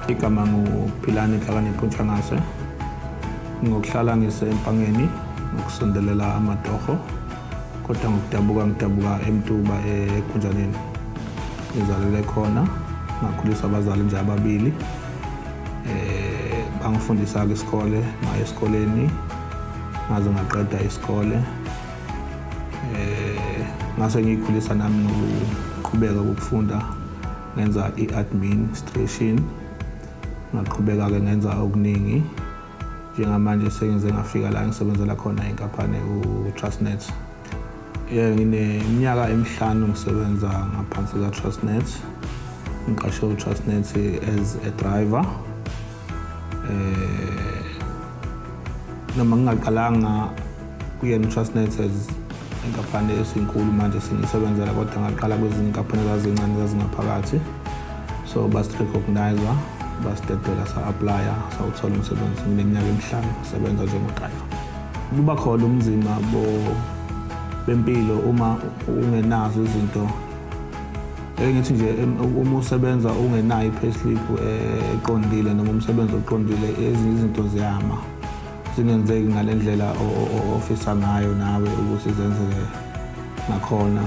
Igama nguPhilani Nhlakanipho Ntshangase. Ngokuhlala ngiseMpangeni ngokusondelela amatoho kodwa ngokudabuka ngidabuka eMtuba eGunjaneni. Ngizalelwe khona ngakhuliswa abazali nje ababili. Bangifundisa-ke isikole ngaya esikoleni ngaze ngaqeda isikole. Ngase ngiyikhulisa nami ngokuqhubeka kokufunda ngenza i-administration ngaqhubeka-ke ngenza okuningi njengamanje sengize ngafika la ngisebenzela khona inkampani u-Trustnet. Ngineminyaka emihlanu ngisebenza ngaphansi ka-Trustnet. Ngiqashwe u-Trustnet as a driver. Noma ngingaqalanga kuyena u-Trustnet as inkampani esinkulu manje sengiyisebenzela kodwa ngaqala kwezinye inkampani ezazincane ezazingaphakathi. So basi-recognize basidedela sa-aplaya sawuthola umsebenzi. Ngineminyaka emihlanu ngisebenza njengo-driver. Kuba khona ubunzima bempilo uma ungenazo izinto. Ngithi nje uma usebenza ungenayo i-payslip eqondile noma umsebenzi oqondile ezinye izinto ziyama zingenzeki ngale ndlela ofisa ngayo nawe ukuthi zenzeke ngakhona.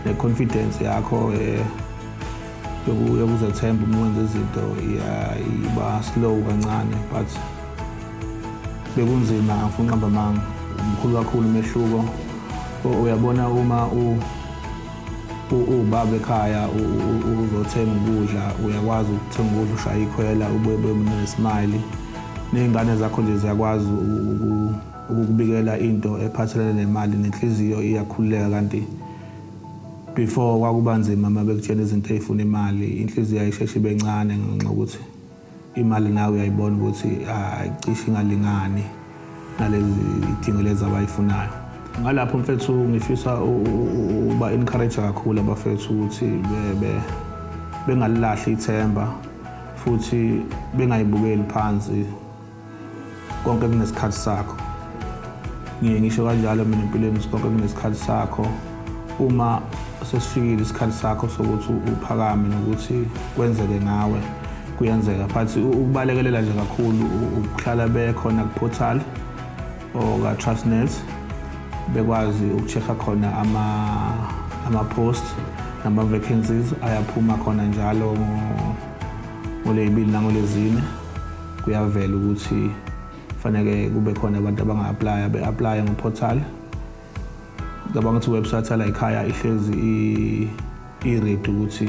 Ne-confidence yakho yokuzethemba uma wenza izinto iba slow kancane, but bekunzima, angifuni uqamba amanga, mkhulu kakhulu umehluko. Uyabona uma ubaba ekhaya uzothenga ukudla, uyakwazi ukuthenga ukudla ushaya ikhwela ubuye buye nesmile, ney'ngane zakho nje ziyakwazi ukukubikela into ephathelene nemali nenhliziyo iyakhululeka. Kanti before kwakuba nzima uma bekutshena izinto ey'funa imali, inhliziyo ayisheshe ibe ncane ngenxa yokuthi imali nawe uyayibona ukuthi ayicishe ingalingani nalezi idingo lezi abayifunayo. Ngalapho mfethu ngifisa uba encourage kakhulu abafethu ukuthi bengalilahli ithemba futhi bengayibukeli phansi, konke kunesikhathi sakho. Ngiye ngisho kanjalo mina empilweni ukuthi konke kunesikhathi sakho. Uma sesifikile isikhathi sakho sokuthi uphakame nokuthi kwenzeke ngawe, kuyenzeka. But ukubalekelela nje kakhulu ukuhlala bekhona ku-portal oka-Trustnet, bekwazi uku-check-a khona ama-post nama-vacancies ayaphuma khona njalo ngoley'bili nangolezine. Kuyavela ukuthi faneke kube khona abantu abanga-aplaya, be-aplaya ngo-portal. Ngicabanga ukuthi i-website yala ekhaya ihlezi i-ready ukuthi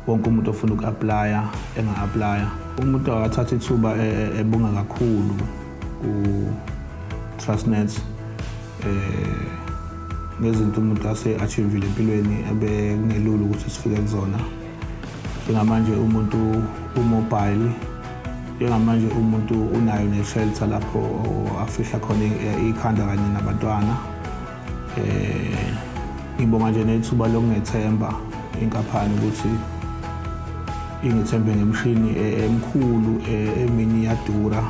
wonke umuntu ofuna uku-aplaya enga-aplaya. Umuntu akathatha ithuba ebonga kakhulu ku-Trustnet ngezinto umuntu ase-achieve-ile empilweni ebekungelula ukuthi sifike kuzona. Njengamanje umuntu u-mobile, njengamanje umuntu unayo ne-shelter lapho afihla khona ikhanda kanye nabantwana. Ngibonga nje nethuba lokungethemba inkampani ukuthi ingithembe ngemishini emikhulu, eminye iyadura,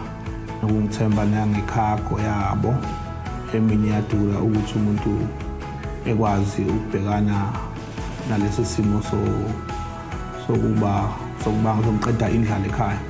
nokungithemba nange-cargo yabo, eminye iyadura, ukuthi umuntu ekwazi ukubhekana nalesi simo sokuba sokuba sokuqeda indlala ekhaya.